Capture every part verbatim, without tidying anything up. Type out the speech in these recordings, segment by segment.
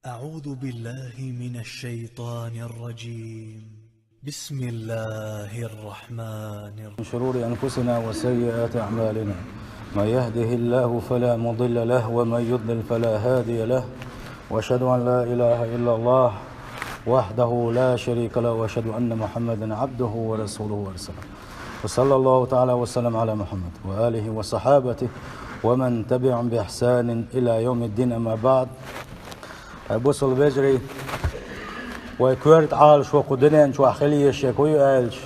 أعوذ بالله من الشيطان الرجيم. بسم الله الرحمن الرحيم. من شرور أنفسنا وسيئات أعمالنا. من يهده الله فلا مضل له ومن يضلل فلا هادي له. وأشهد أن لا إله إلا الله وحده لا شريك له وأشهد أن محمدا عبده ورسوله ورسوله. وصلى الله تعالى وسلم على محمد وآله وصحابته ومن تبعهم بإحسان إلى يوم الدين، أما بعد. Ай бусалба вежарий, вай коьрта Ӏалашо кху дуьнен чохь хила езаш шеко ю аьлча,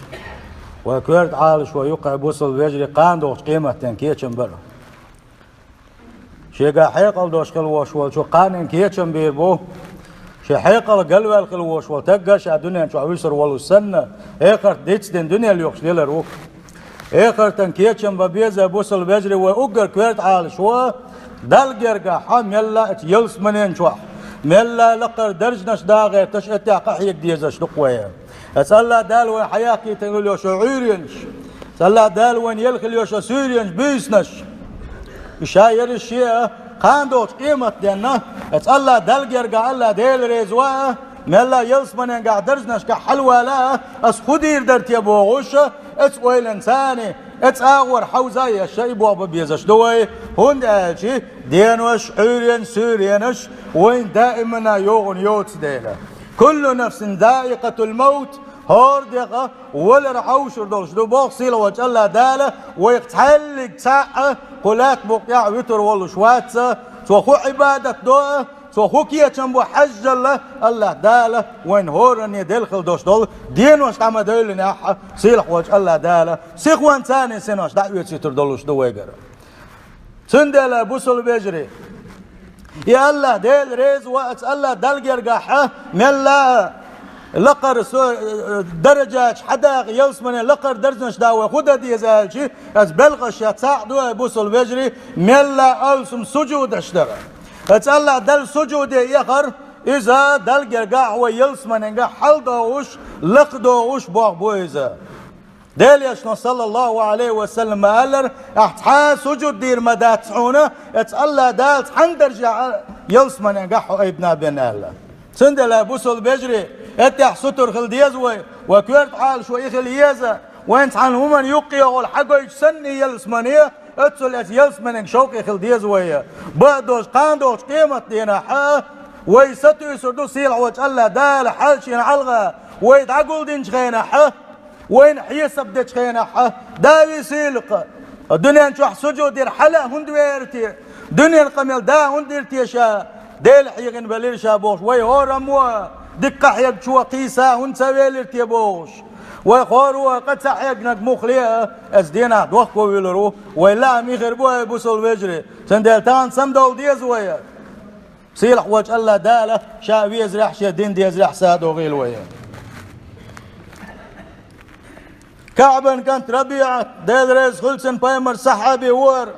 вай коьрта Ӏалашо ю-кх, ай бусалба вежарий, кхана догӀучу къематден кечам бар. Шега хьекъал долуш хила волуш волчо кханенан кечам бийр бу. Шен хьекъал галваьлла хила волуш волу таг а ша дуьнен чохь вуьсур волуш санна, эхарт дицдина дуьненна лоьхуш лелар ву. Эхартан кечам бан беза, бусалба вежарий, вай уггар коьрта Ӏалашо Далла гергахь мелла а ялсаманен чохь, мелла а лакхара даржанаш дагӀерташ, эттехь къахьега дезаш ду-кх вай. Аса АллахӀ Дала вайн хьаяккхийтина хила йолуш йолу Ӏуьйренаш, аса АллахӀ Дала вайна елла хила йолуш йолу суьйренаш, буьйсанаш. И ша яраш шен а, кхана догӀучу къематденна, аса АллахӀ Далла гергахь, АллахӀ Дела реза ван а, мелла а ялсаманенгахь даржанашкахь хьалавала а, аса хӀун дийр дара те бохуш, аса ойланца а, аса агӀор хьовза а еш, и болх бан безаш ду вай, хӀунда аьлча денош, Ӏуьйренаш, суьйренаш вайна даимана йогӀун йоцу дела. «Куллу нафсин заикъатул маут», хӀора декъа валар хьовшур долуш ду, боху сийлахь волчу АллахӀ Дала, вайх цхьаьллиг цхьаъ а кху лаьтта букъ тӀехь вуьтур волуш вац а, цо хӀун Ӏибадат до а, цо хӀун кечам бо хьаьжжал а, АллахӀ Дала вайна хӀоранна делла хила долуш долу денош дӀа ма-девллинехь а, сийлахь волчу АллахӀ Дала сихонца а синош дӀа а оьцуьйтур долуш ду вайгара. Цундела, бусалба вежарий, и АллахӀ Дела реза ван а, аса АллахӀ Далла гергахь а, мелла а лакхара со-, э, даражаташ хьадаккха, ялсамане лакхара даржанаш даккха вай хӀун дан деза аьлча, аса белхаш ша цхьаъ ду, ай бусалба вежарий, мелла а алсам сужудаш дар. Аса АллахӀ Далла сужуде эхар, иза Далла гергахь вай ялсаманенга хьаладогӀуш, лакхадогӀуш болх бу иза. Делан Элчано, саллаллаху Ӏалайхи ва саллам, ма-аллара: «Ахь цхьа а сужуд дийр ма дац хьуна, аса АллахӀ Дала цхьана даржехь а ялсаманенгахь хьо айбина бен», – аьлла. Цундела, бусалба вежарий, эттехь сутара хила деза вай, вай коьрта Ӏалашо и хила еза, вайна цхьана хӀуманна юккъехула хьагойтуш санна и ялсамане, оццул аса ялсаманенга шовкъе хила деза вай. Бакъдолуш, кхана догӀучу къематденахь а вай сатуьйсур ду сийлахь волчу АллахӀ Дала хьалчийн хьалха вай дӀагулдинчу хенахь а, вайна хьесап дечу хенахь а, да висийла-кх, дуьнен чохь сужуд дира хьала а хӀунда веара те? Дуьненан къамел да хӀунда дира те ша? Дела хьехина велира ша бохуш, вай хӀораммо дика къахьегначо кхийса хӀунда ца велира те бохуш? Вай хӀоро къа ца хьегнарг муххале а, аса денахь дохко вуьлур ву, вай лаам и хир бу, ай бусалба вежарий. Цундела тахана самадовла деза вай. Сийлахь волчу АллахӀ Дала Ша везарехь, Шен дин дезарехь садогӀийла вай. КаӀбан кӀант РабиӀат, Дела реза хуьлда цунна, пайхамаран сахьаби вара.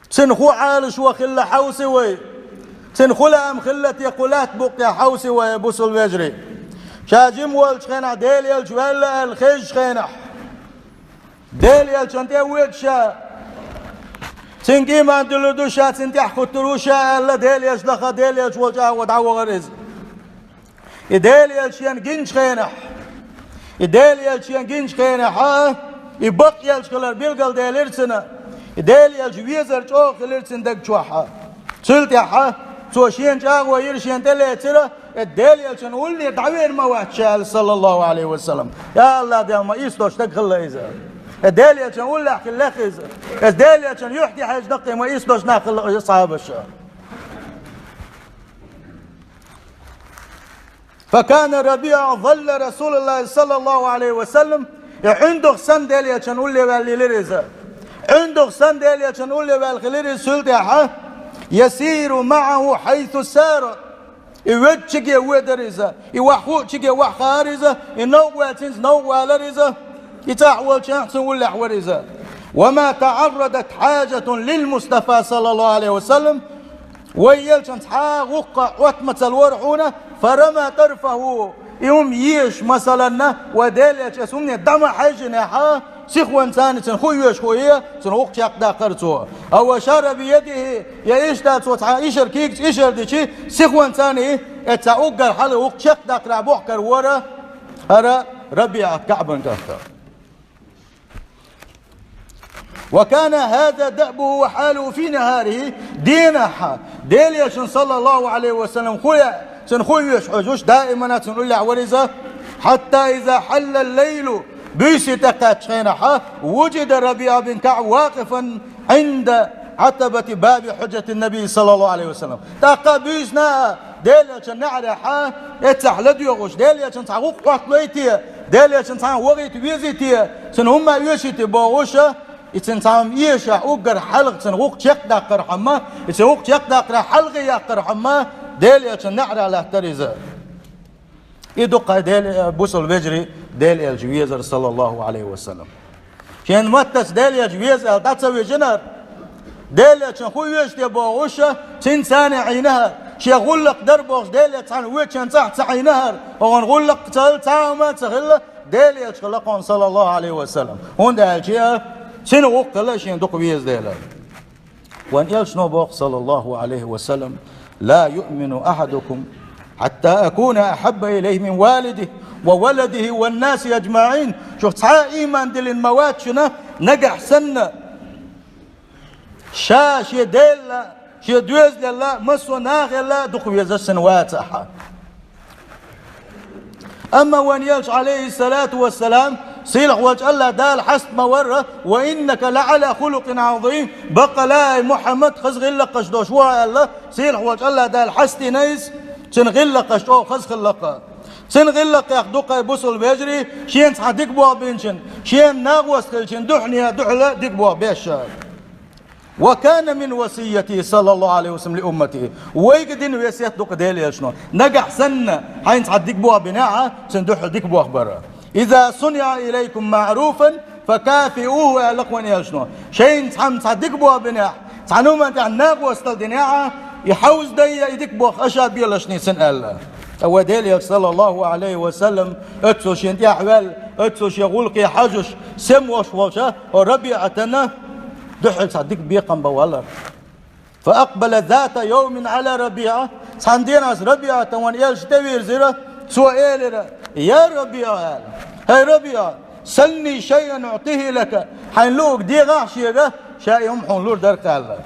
Цуьнан хӀун Ӏалашо хилла хьовси вай. Цуьнан хӀун лаам хилла те кху лаьтта букъ тӀехь хьовси вай, бусалба вежарий. Ша жима волчу хенахь, Делан Элча ваьлла аьлла хезачу хенахь, Делан Элчанна тӀе а воьду ша, цуьнга ийман дуьллур ду ша, цуьнан тӀаьхьа хӀуттур ву ша аьлла, Делан Элча лаха, Делан Элча волчу агӀор дӀавахара иза. И Делан Элча шена гиначу хенахь, и Делан Элча шена гиначу хенахь а, и бакъ элча хилар билгалделира цуьнан, и Делан Элча везар чӀогӀа хилира цуьнан даг чохь а. Цул тӀаьхьа цо шена чӀагӀо йира, шена тӀелецира, и Делан Элчанна уллера дӀавер ма вац ша аьлла, саллаллаху Ӏалайхи ва саллам. Я АллахӀ, Дела, ма ийс долуш стаг хилла иза. И Делан Элчанна уллехь хилла иза. Иза Делан Элчанна юьхь тӀе хьаьжна даккхий ма ийс долуш нах хилла иза асхьабаш. فكان ربيعة ظل رسول الله صلى الله عليه وسلم. И ӀиндагӀ санна Делан Элчанна улле ваьлла хилира иза. ӀиндагӀ санна Делан Элчанна улле ваьлла хилира иза цул тӀаьхьа. يسير معه حيث سار. И воьдучу чуьнга воьдара иза. И охьахуучу чуьнга охьахаара иза. И новкъа ваьлча цуьнца новкъа валара иза. И цӀахь волчу хенахь цуьнан уллехь вара иза. وما تعرضت حاجة للمصطفى صلى الله عليه وسلم. Вай Элчанна цхьа а гӀуллакх Ӏотта ма ца лора хьуна, فرمى طرفه. И хӀума езаш, масаланна, вай Делан Элча оцу хӀумане дӀа ма хьаьжжинехь а, сихонца цун ху йоьшхо е, цун гӀуллакх чекхдаккхар цо. أو أشار بيده, я иштта цо цхьа ишар кийгаца ишар дичи, сихонца и, э, цхьа уггар хьалха гӀуллакх чекхдаккхарах бохкар вара, хӀара РабиӀат КаӀбан кӀант. وكان هذا دأبه وحاله في نهاره, дийнахьа, Делан Элчан, саллаллаху Ӏалайхи ва саллам, ху я, цун ху йоьшхо хьожуш, даимана цун уллехь вар иза, حتى إذا حل الليل, буьйса тӀекхаьчча хенахьа, وجد ربيعة بن كعب واقفا عند عتبة باب حجرة النبي صلى الله عليه وسلم. ТӀаккха буьйсанна Делан Элчан неӀарехьа, эццахь ладоьгӀуш, Делан Элчан цхьа гӀуллакх Ӏотталойте, Делан Элчан цхьа вахийта везийте, цун хӀумма оьшийте бохуш, и цун цхьа хӀума эшахь уггар хьалха цун гӀуллакх чекхдаккхар хӀама, и цун гӀуллакх чекхдаккхарах хьалха яккхар хӀама, Делан Элчан неӀарехь латтар иза. И ду-кх, Дела, бусалба вежарий, Делан Элча везар, саллаллаху Ӏалайхи ва саллам. Шен маттаца Делан Элча веза аьлла дӀа ца вижинар, Делан Элчан ху оьшуш де бохуш, цунца цхьана Ӏийнахьара, шен гӀуллакх дар бохуш, Делан Элча цхьана вочун цӀахь ца Ӏийнахьара, охан гӀуллакх ца хилла, цхьа хӀума ца хилла, Делан Элча хилла кхунна, саллаллаху Ӏалайхи ва саллам. ХӀунда аьлча, цун гӀуллакх хилла шен дукха веза Делан. Вайн Элчано боху, саллаллаху Ӏалайхи ва саллам: «لا يؤمن أحدكم حتى أكون أحب إليه من والده وولده والناس أجمعين». Шух цхьа а ийман диллина ма вац шуна, нагахь санна ша шен Делла, шен доьзалелла, массо а нахалла дукха везаш санна вацахь. Амма вайн Элча, Ӏалайхиссалату вассалам, сийлахь волчу АллахӀ Дала хьаста ма варра: «وإنك لعلى خلق عظيم». Баккъала, ай Мухьаммад, хаза гӀиллакхаш долуш ву хьо аьлла, сийлахь волчу АллахӀ Дала хьастийна иза, цуьнан гӀиллакхаш чӀогӀа хаза хиллакха. Цуьнан гӀиллакхех ду-кх, ай бусалба вежарий, шена цхьа дика болх бинчун, шена накъост хилчун дуьхьал, дуьхьал дика болх беш. «وكان من وصيته صلى الله عليه وسلم لأمته». Вайга дина весет ду-кх Делан Элчано: нагахь санна хьайна цхьа дика болх бинехь, цунна дуьхьал дика болх бар. «إذا صنع إليكم معروف فكافئوه», аьлла-кх вайн Элчано. Шайна цхьамма цхьа дика болх бинехь, цхьана хӀуманна тӀехь накъостал динехь, и хьовзадайя и дика болх аша белашний цунна аьлла. Ткъа вайн Делан Элча, саллаллаху Ӏалайхи ва саллам, оццул шена тӀехь а ваьлла, оццул шен гӀуллакхе хьожуш, сема волуш волчу хӀокху РабиӀатана дуьхьал цхьа дика бекхам бан валлар. «فأقبل ذات يوم على ربيعة». Цхьана дийнахь РабиӀата вайн Элча тӀевирзира, цо элира: «يا ربيعة», аьлла. «ХӀай РабиӀа, سلني شيئا أعطه لك». Хьайна луург дехахь шега, ша и хӀума хьуна лур дара-кх аьлла.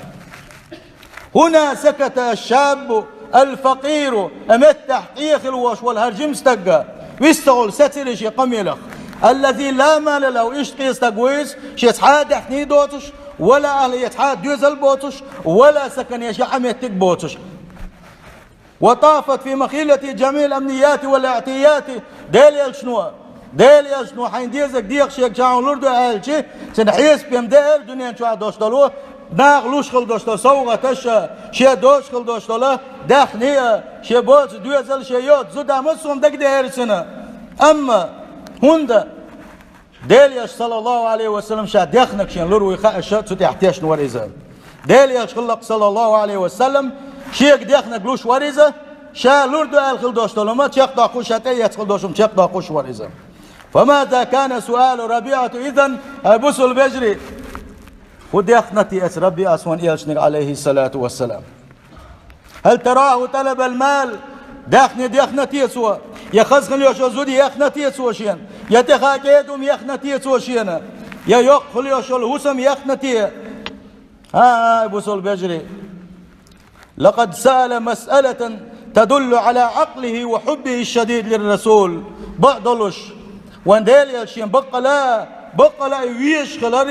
«هنا سكت الشاب الفقير», и меттехь къен хилла волуш волу хӀара жима стаг вистхуьлу, сецира шен къамелах. «الذي لا مال له», иштта къен стаг ву иза, шен цхьа а даьхни доцуш, «ولا أهل», я цхьа а доьзал боцуш, «ولا سكن», я шен Ӏан меттиг боцуш. «وطافت في مخيلته جميع الأمنيات والعطيات». Делан Элчано, Делан Элчано хьайна дезарг деха шега, ша хьуна лур ду аьлча, цуьнан хьесап-м деара дуьнен чохь долуш долу, наха луш хила долуш долу совгӀаташ а, шен доцуш хила долуш долу даьхни а, шен боцу доьзал а, шен йоцу зуда а, массо а дагадеара цуьнан. Амма хӀунда Делан Элча, саллаллаху Ӏалайхи ва саллам, ша дехнарг шена лур вуй хууш, цу тӀехь тешна вара иза. Делан Элча хиллакх, саллаллаху Ӏалайхи ва саллам, шега дехнарг луш вара иза, ша лур ду аьлла хила долуш долу хӀума чекхдоккхуш, ша тӀеэцна хила долуш хӀума чекхдоккхуш вара иза. «فماذا كان سؤال ربيعة إذن؟» Ай бусалба вежарий, хӀун дехна те эцу РабиӀас вайн Элчанга, Ӏалайхиссалату вассалам? «هل تراه طلب المال؟» Даьхни дехна те цо? Я хаза хила йолуш йолу зуда ехна те цо шена? Я тӀеха кӀеда хӀума ехна те цо шена? Я йоккха хила йолуш йолу хӀусам ехна те? ХӀан-хӀа, бусалба вежарий. «لقد سأل مسألة تدل على عقله وحبه الشديد للرسول». Бакъдолуш, вайн Делан Элча шена баккъала, баккъала и везаш хилар,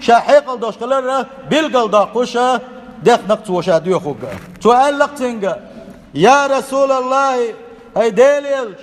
ша хьекъал долуш хилар билгалдоккхуш дехнарг цо ша доьхург. Цо аьллакх цуьнга: «يا رسول الله», хӀай Делан Элча,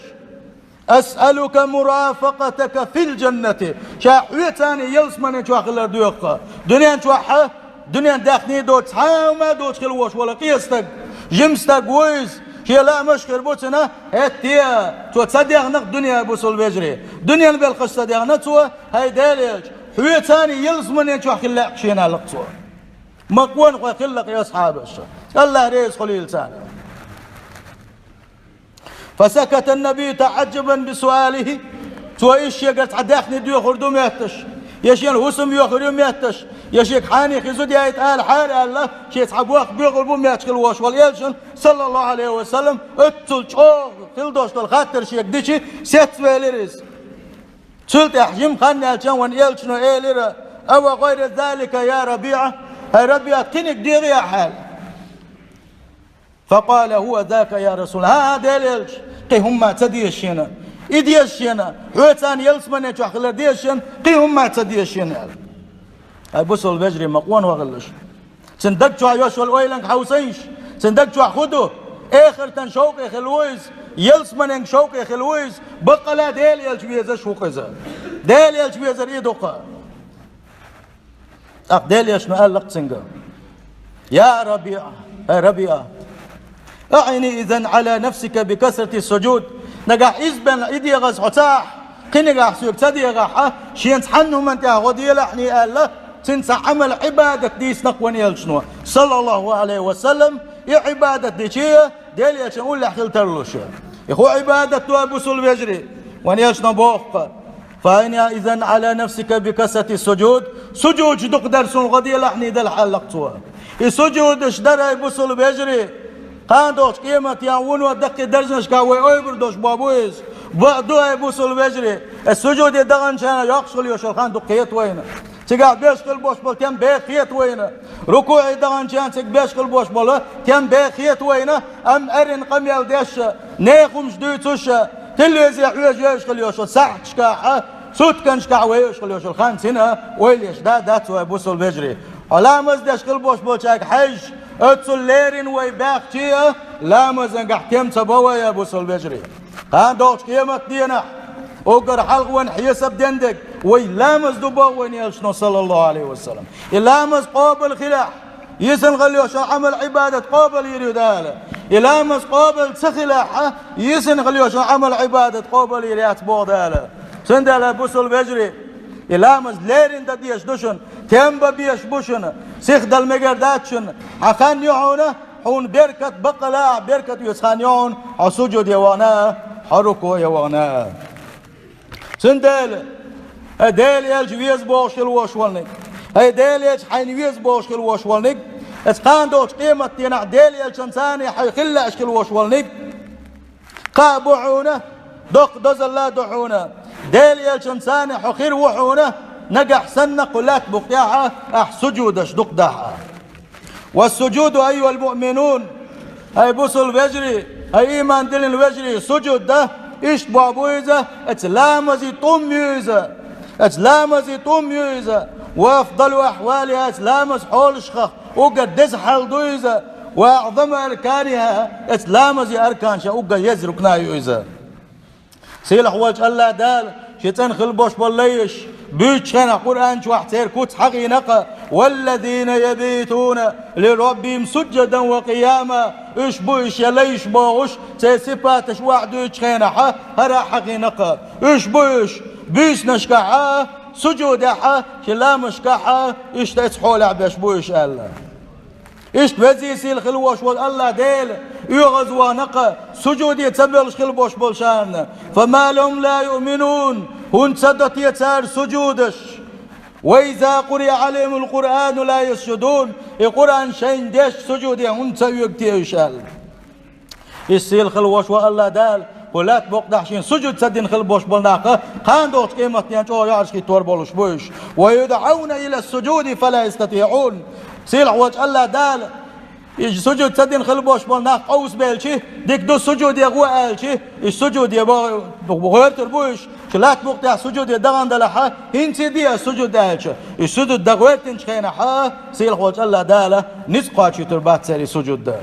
«أسألك مرافقتك في الجنة». Ша хьоьца ялсаманин чохь хилар доьху-кх. Дуьнен чохь а, дуьнен даьхни доцуш, цхьа а хӀума доцуш хила волуш волу къен стаг, жима стаг ву иза, шен лаамаш а хир бу цуьнан, хӀетте а, цо ца дехна-кх дуьне, бусалба вежарий. Дуьненан белхаш ца дехна цо, хӀай Делан Элча, хьоьца ялсаманин чохь хила лаьа-кх шена, аьлла-кх цо. Ма къонахой хиллакх и асхьабаш. АллахӀ реза хуьлийла царна. «فسكت النبي تعجبا بسؤاله». Цо иштта шегара цхьа даьхни доьхур ду моьттуш, я шена хӀусам йохар ю метташ, я шега хьанехи зуда яйта ала хьара аьлла, шеца хьа бохк боьгӀур бу мотташ хила вош волу элчана, саллаллаху Ӏалайхи ва саллам, оццул чӀогӀа хила долуш долу хаттар шега дичи, сецвелира иза. Цул тӀаьхьа жима хан яьлча вайн элчано элира: «Ава гӀайра залика, я РабиӀа, хӀай РабиӀа, кхиниг дегӀе ахьа?» Факъала: «ХӀува зака, я Расул». ХӀан-хӀа, Делан элча, кхин хӀумма ца деза шена. И деза шена, хьоьца ялсамане чохь хилар деза шена, кхин хӀумма ца деза шена аьлла. Ай, бусалба вежарий, ма къонахий хилалаш. Цуьнан даг чохь йолуш йолу ойланга хьовсийша, цуьнан даг чохь хӀун ду? Эхартан шовкъе хилла ву иза, ялсаманенга шовкъе хилла ву иза, баккъала Делан элча везаш ву-кх иза. Делан элча везар и ду-кх. ТӀаккха Делан элчано аьлла-кх цуьнга: «Я РабиӀа, хӀай РабиӀа, аӀини изан Ӏала нафсика би касрати суджуд». Нагахь иза бен и дегӀаза хьо ца ахь, кхинигахь соьга ца дегӀахь, шена цхьанна хӀуманна тӀехь гӀо делахь аьлла, цуьнца Ӏамал-Ӏибадат дийцина-кх вайн элчано, саллаллаху Ӏалайхи ва саллам, и Ӏибадат дичи, Делан элчан уллехь хила тарлуш. И хӀун Ӏибадат ду, ай бусалба вежарий? Вайн элчано боху-кх: «Фа аӀинни изан Ӏала нафсика би касрати суджуд». Суджудаш дукха дар суна гӀо делахь аьлла аьлла-кх цо. И суджудаш дар, ай бусалба вежарий, кхана догӀучу къематдийнахь вуно даккхий даржашкахь вай ойбур долуш бо бу иза. Бакъ ду, ай бусалба вежарий, и суджуде даханчарна йоккхуш хила йолуш йолу хан дукха хета вайна. Цигахь беш хила болуш болу тем беха хета вайна. РукуӀе даханчарна цига беш хила болуш болу тем беха хета вайна, амма аьррина къамел деш, нехан хӀумаш дуьйцуш, телевизоре хьоьжуш хила йолуш йолу сахьташкахь, сутканашкахь вай йолуш хила йолуш йолу хан цхьанна ойла еш да, дац, ай бусалба вежарий. Хьо ламаз деш хила болуш болчаьрга хьаьжча, оццул леррина вай баьхча а, ламазангахь тем ца бо вай, ай бусалба вежарий. Кхана догӀучу къематдийнахь уггар хьалха вайн хьесап ден дерг вай ламаз ду боху вайн элчано, саллаллаху Ӏалайхи ва саллам. И ламаз къобал хилахь, йисина хила йолуш йолу Ӏамал-Ӏибадат къобал йийр ю Дала. И ламаз къобал ца хилахь, йисина хила йолуш йолу Ӏамал-Ӏибадат къобал йийр яц боху Дала. Цундела, бусалба вежарий, и ламаз леррина дан дезаш ду шуна, тем бан безаш бу шуна, сихдала мегар дац шуна, хьан хан ю хьуна, хьуна беркат, баккъала ахь беркат оьцу хан ю хьуна, хьо суджуде вахана, хьо рукуӀе вахана. Цундела, хӀай Делан элча веза бохуш хила вош волниг, хӀай Делан элча хьайна веза бохуш хила вош волниг, оцу кхана догӀучу къематдийнахь Делан элчанца хьо хила лаьаш хила вош волниг, кхаъ бу хьуна, доккха дозалла а ду хьуна. Делан элчанца хьо хир ву хьуна, нагахь санна кху лаьтта букъ тӀехь ахь суджудаш дукха дахь а. Вассуджуду, айюхал муъминун, хӀай бусалба вежарий, хӀай ийман диллина вежарий, суджуд дан иштта боху бу иза, оцу ламазан тӀум ю иза. Оцу ламазан тӀум ю иза. Ва афдалу ахьвалиха, оцу ламазан хьолашках уггар деза хьал ду иза. Ва аӀзаму арканиха, оцу ламазан арканашках уггар еза рукна ю иза. Сийлахь волчу АллахӀ Дала шен цӀена хила бош болу лайш буьйцучу хенахь Къуръан чохь церан куц хьахийна-кх: «Валлазина ябитуна ли раббихим суджадан ва къияма». Уьш бу уьш я лайш бохуш, церан сипаташ охьадуьйцучу хенахь хӀара а хьахийна-кх. Уьш бу уьш буьйсанашкахь а, суджудехь а, шен ламазашкахь а, иштта оцу хьолехь беш бу уьш аьлла. Иштта везий сийлахь хила вош волу АллахӀ Дела оьгӀазвахана-кх суджуде ца боьлуш хила бош болчарна: «Фама лахум ла юъминун», хӀунда ца до те цара суджудаш? «Ва иза къуриа Ӏалайхимул Къуръану ла ясджудун», и Къуръан шайна деш суджуде хӀунда ца оьгу те уьш аьлла. Иштта сийлахь хила вош волу АллахӀ Дала кху лаьтта букъ тӀехь шена суджуд ца дина хила бош болу нах кхана догӀучу къематдийнахь чӀогӀа йоӀарш хӀиттор болуш бу уьш. «Ва юдӀауна ила суджуди фала ястатиӀун». Сийлахь волчу АллахӀ Дала, и суджуд ца дина хила бош болу нах къовсабелчи, дика ду суджуде гӀо аьлчи, и суджуде гӀо-, гӀоьртур бу уьш, шен лаьтта букъ тӀехь суджуде дахана делахь а, хӀинца а де ас суджуд аьлча, и суджуд дан гӀоьртинчу хенахь а, сийлахь волчу АллахӀ Дала ницкъ кхочуьйтур бац церан и суджуд дан.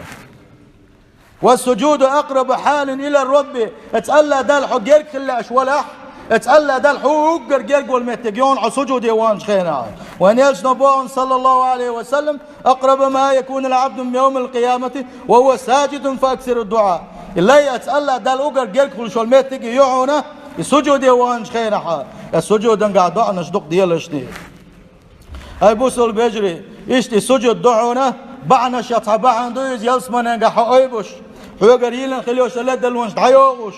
«Вассуджуду акърабу хьалин ила Рабби». Оцу АллахӀ Далла хьо герга хила лаьаш валахь, оцу АллахӀ Далла хьо уггар герга волу меттиг ю хьуна хьо суджуде ваханчу хенахь. Вайн элчано боху, саллаллаху Ӏалайхи ва саллам: «Акърабу ма якунул Ӏабду мин йовмил къиямати ва хӀува саджидун фааксиру дуӀа». И лай оцу АллахӀ Далла уггар герга хуьлуш йолу меттиг ю хьуна и суджуде ваханчу хенахь. Оцу суджудангахь доӀанаш дукха делаш де. Ай, бусалба вежарий, иштта и суджуд ду хьуна, бахьанаш, цхьа бахьана ду иза, ялсаманенгахь хьо ойбуш, хьоьгара йиллина хила йолуш йолу ледарлонаш дӀайогӀуш.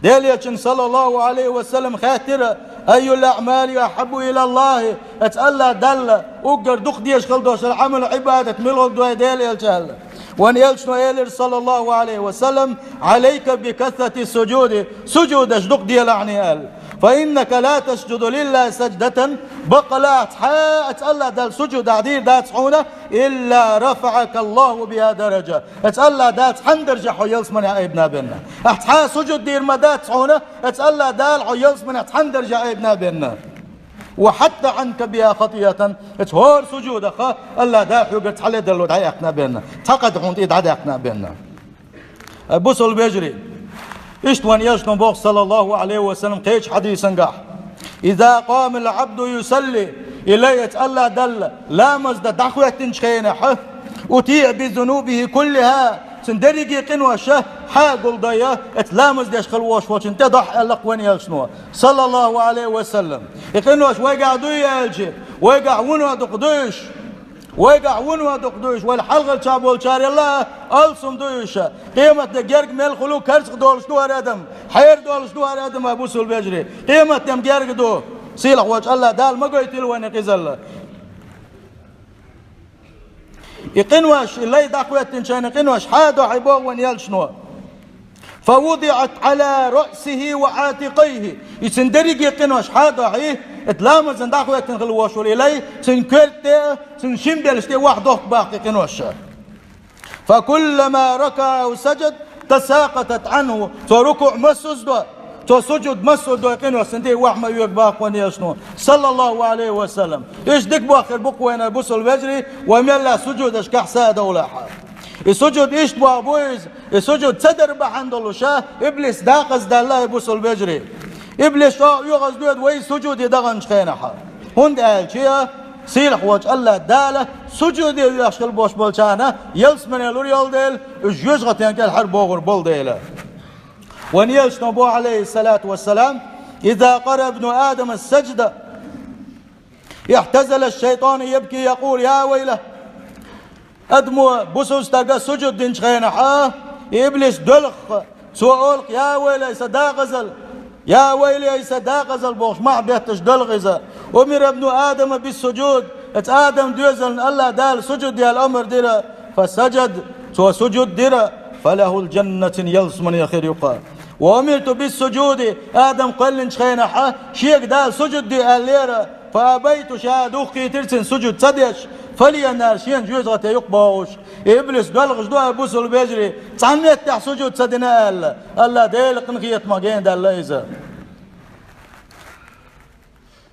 Делан элчанна, саллаллаху Ӏалайхи ва саллам, хаьттира: «Аййул аӀмали ахьаббу илаллахӀи?» Эцу АллахӀ Далла уггар дукха дезаш хила долуш долу Ӏамал, Ӏибадат муьлха ду вай, Делан элча, аьлла. Вайн элчано элира, саллаллаху Ӏалайхи ва саллам: «Ӏалайка би касрати суджуди», сужудаш дукха делахь, аьлла. «Фа иннака ла тасджуду лиллахӀи садждатан», баккъала ахь цхьа а эцу АллахӀ Далла сужуд ахь дийр дац хьуна, «илла рафаӀака АллахӀу биха даража». Эцу АллахӀ Дала цхьана даржехь хьо ялсамане айбина бен. Ахь цхьа а сужуд дийр ма дац хьуна, эцу АллахӀ Дала хьо ялсамане цхьана даржехь айбина бен. «Ва хьатта Ӏанка биха хатӀиатан». Эцу хӀора сужудах АллахӀ Дала хьоьгара цхьа ледарло дӀаяьккхина бен, цхьа къа хьуна тӀе дӀадаьккхина бен. Ай, бусалба вежарий, иштта вайн элчано боху, саллаллаху Ӏалайхи ва саллам, кхечу хьадисангахь: «Иза къамал Ӏабду юсалли», и лай эцу АллахӀ Далла ламаз дан дӀахӀоьттинчу хенахь, «утиӀа би зунубихӀи куллихӀа», цуьнан дерриге къинош хьагулдайа, эцу ламаз деш хила волуш волчунна тӀедохьу аьлла-кх вайн элчано, саллаллаху Ӏалайхи ва саллам. И къинош вайгахь дуй аьлча, вайгахь вуно дукха дуй уьш. Вайгахь вуно дукха дуй уьш, вай хьалхарча болчарел а алсам дуй уьш. Къематде герга мел хуьлу, карзахдолуш ду хӀара адам, хьерадолуш ду хӀара адам, ай, бусалба вежарий. Къематде-м герга ду. Сийлахь волчу АллахӀ Дала ма гойтийла вайна иза. И къинош, и лай дӀахӀоьттинчу хенахь къинош хьадохьу боху вайн элчано. «Фа вудиӀат Ӏала раъсихӀи ва Ӏатикайхи». И цуьнан дерриге къинош хьадохьу, эцу ламазан дӀахӀоьттина хила волуш волу и лай, цуьнан коьрта тӀе а, цуьнан шина белшна тӀе а вахьа дохка баккха и къинош. «Фа куллама ракаӀа ау саджада тасакъатат Ӏанху». Цо рукуӀ массо а до, цо сужуд массо а до, и къинош цуьнан тӀе вахьа ма оьгу боху вайн элчано, саллаллаху Ӏалайхи ва саллам. Иштта дика боху хир бу-кх вайна, бусалба вежарий, вай мелла сужудашкахь са а довлахь. И сужуд иштта боху бу иза, и сужуд ца дар бахьана долуш а иблис дакъаздаьлла, ай, бусалба вежарий. Иблис чӀогӀа оьгӀаздоьду вай сужуде даханчу хенахь. ХӀунда аьлча сийлахь волчу АллахӀ Дала сужуде вехаш хила болуш болчарна ялсамане лур йолу дела, уьш жоьжахатин кӀелхьара богӀур болу дела. Вайн элчано боху, Ӏалайхиссалату вассалам: «Иза къара ибну Адама саджда, ихьтазала шайтӀану ябки якъулу: я вайла». Адамо, бусалба стага сужуд динчу хенахь, и иблис доьлху, цо олу-кх: «Я вайла, ай сан декъазалла! Я вайла, ай сан декъазалла!» бохуш, мохь бетташ доьлху иза. «Умира ибну Адама биссуджуд», эцу Адаман доьзална АллахӀ Дала сужуд яла омра дира. «Фасаджад», цо сужуд дира. «Фалахул джанна», цуьнан ялсамане хир ю-кх. «Ва умирту биссуджуди», Адам кхоьллинчу хенахь, шега Дала сужуд де аьллера. «Фа абайту», ша духкийтира цуьнан сужуд ца деш, «фалияннар», шена жоьжахате ю-кх бохуш. Иблис доьлхуш ду, ай, бусалба вежарий, цхьана меттехь сужуд ца дина аьлла, АллахӀ Делан къинхетамах гена даьлла иза.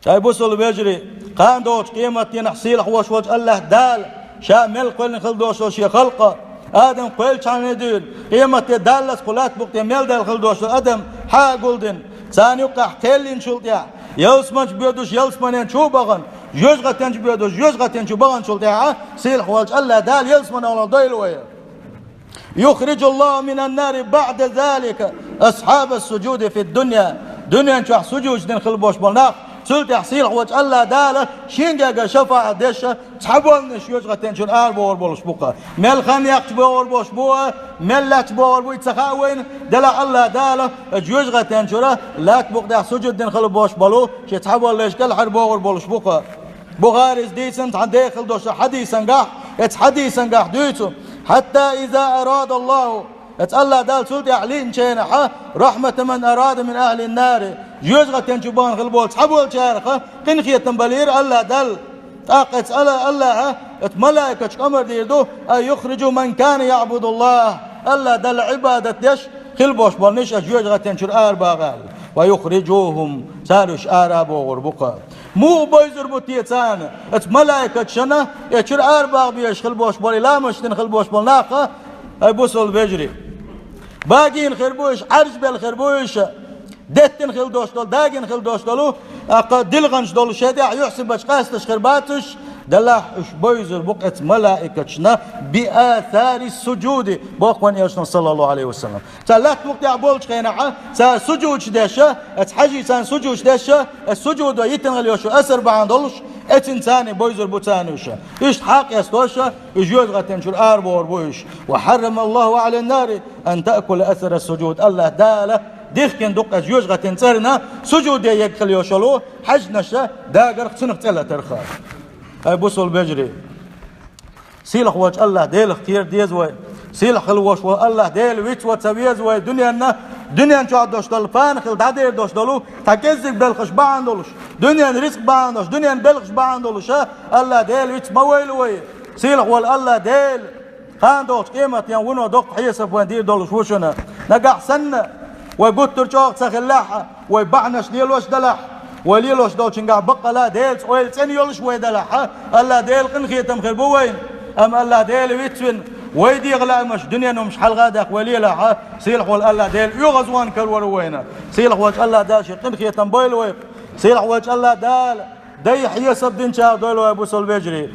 Ай, бусалба вежарий, кхана догӀучу къематдийнахь сийлахь волуш волчу АллахӀ Дала ша мел кхоьллина хила долуш долу шен халкъ, Адам кхоьллинчхьана дуьйна, къематде даллалц кху латта букъа тӀе мел даьлла хила долуш долу адам хьагулдина, царна юккъехь кхеллинчул тӀаьхьа, ялсамани чу боьдуш, ялсаманен чу а бахана, жоьжахатин чу боьдуш, жоьжахатин чу баханчул тӀаьхьа, сийлахь волчу АллахӀ Дала ялсаманин гӀуллакх дойла вай. «Юхриджуллаху минан-нари баӀда залика асхьабас-суджуди фид-дунья». Дуьнен чохь сужуд дина хила болуш болу нах, цул тӀаьхьа сийлахь волчу АллахӀ Дала шен гергара шафаӀат деш, цхьаболнаш жоьжахатин чуьра арабохур болуш бу-кх. Мел хан яьккхича бохур болуш бу, мел лаьтташ бохур бу, и ца хаьа вайна, делахь АллахӀ Дала жоьжахатин чуьра латта букъа тӀехь сужуд дина хила болуш болу шен цхьаболнаш кӀелхьара бохур болуш бу-кх. Бухарис дийцина цхьана дехила долуш долу хьадисангахь, эцу хьадисангахь дуьйцу: «Хьатта иза арадаллаху», эцу АллахӀ Дала цул тӀаьхьа лиъначу хенахь, «рахьмата ман арада мин ахьлин-нари», жоьжахатин чу бахана хила болу цхьаболчарах къинхетам балийра АллахӀ Далла. ТӀаккха эцу Алла-, АллахӀа эцу малайкашка омра дийр ду: «Ан юхриджу ман кана яӀбудуллахӀ», АллахӀ Далла Ӏибадат деш хила болуш болу нах жоьжахатин чуьра арабаха аьлла. «Ва юхриджухум», цара уьш арабохур бу-кх. Муха бовзур бу те царна, эцу малайкашна, и чуьра арабаха безаш хила болуш болу, и ламазаш дина хила болуш болу нах, ай, бусалба вежарий? Багийна хир бу уьш, Ӏаьржа белла хир бу уьш, деттина хила долуш долу, дагийна хила долуш долу, тӀаккха дилханаш долу, шен тӀехь юьхь-сибат къаьсташ хир бац уьш, делахь уьш бовзур бу-кх эцу малайкашна, «би асарис-суджуди», боху вайн элчано, саллаллаху Ӏалайхи ва саллам. Цара латта букъа тӀехь болчу хенахь, цара сужудаш деш, эцу хьажий царна сужудаш деш, эцу сужудо йитина хила йолуш йолу асар бахьана долуш, эццахь царна бовзур бу царна уьш. Иштта хьакъ эстош, уьш жоьжахатин чуьра арабохур бу уьш. «Ва хьаррамаллаху Ӏалан-нари ан таъкула асарас-суджуд». АллахӀ Дала дихкина дукха из йожагӀатен цӀерна сужуде егга хила йиш йолу хьаьжнаш дагарх цунах цӀе латарх. Ай, бусалба вежарий! Сийлахь волчу АллахӀ Делах кхера деза вай. Сийлахь хила волуш волу АллахӀ Дела вицван ца веза вай дуьненна, дуьнен чохь долуш долу пана хила дӀадер долуш долу цхьа кӀеззиг белхаш бахьана долуш, дуьнен рицкъ бахьана долуш, дуьнен белхаш бахьана долуш, а, АллахӀ Дела виц ма войла вай. Сийлахь волу АллахӀ Дела кхана догӀучу къематдийнахь вуно доккха хьесап вайн дийр долуш ву шуна. Нагахь санна вай гуттар а чӀогӀа ца хиллехь а, вай бахьанаш лелош делахь а, вай лелош долчуьнгахь баккъала Делаца ойла цӀена йолуш вай делахь а, АллахӀ Делан къинхетам хир бу вайна. Амма АллахӀ Дела вицвина, вай дегӀан лаамаш, дуьненан хӀуманаш хьалха а даьккхина вай лелахь а, сийлахь волу АллахӀ Дела оьгӀазвахана карор ву вайна. Сийлахь волчу АллахӀ Дала шен къинхетам бойла вайх. Сийлахь волчу АллахӀ Дала дай хьесап динчарах дойла вай, бусалба вежарий.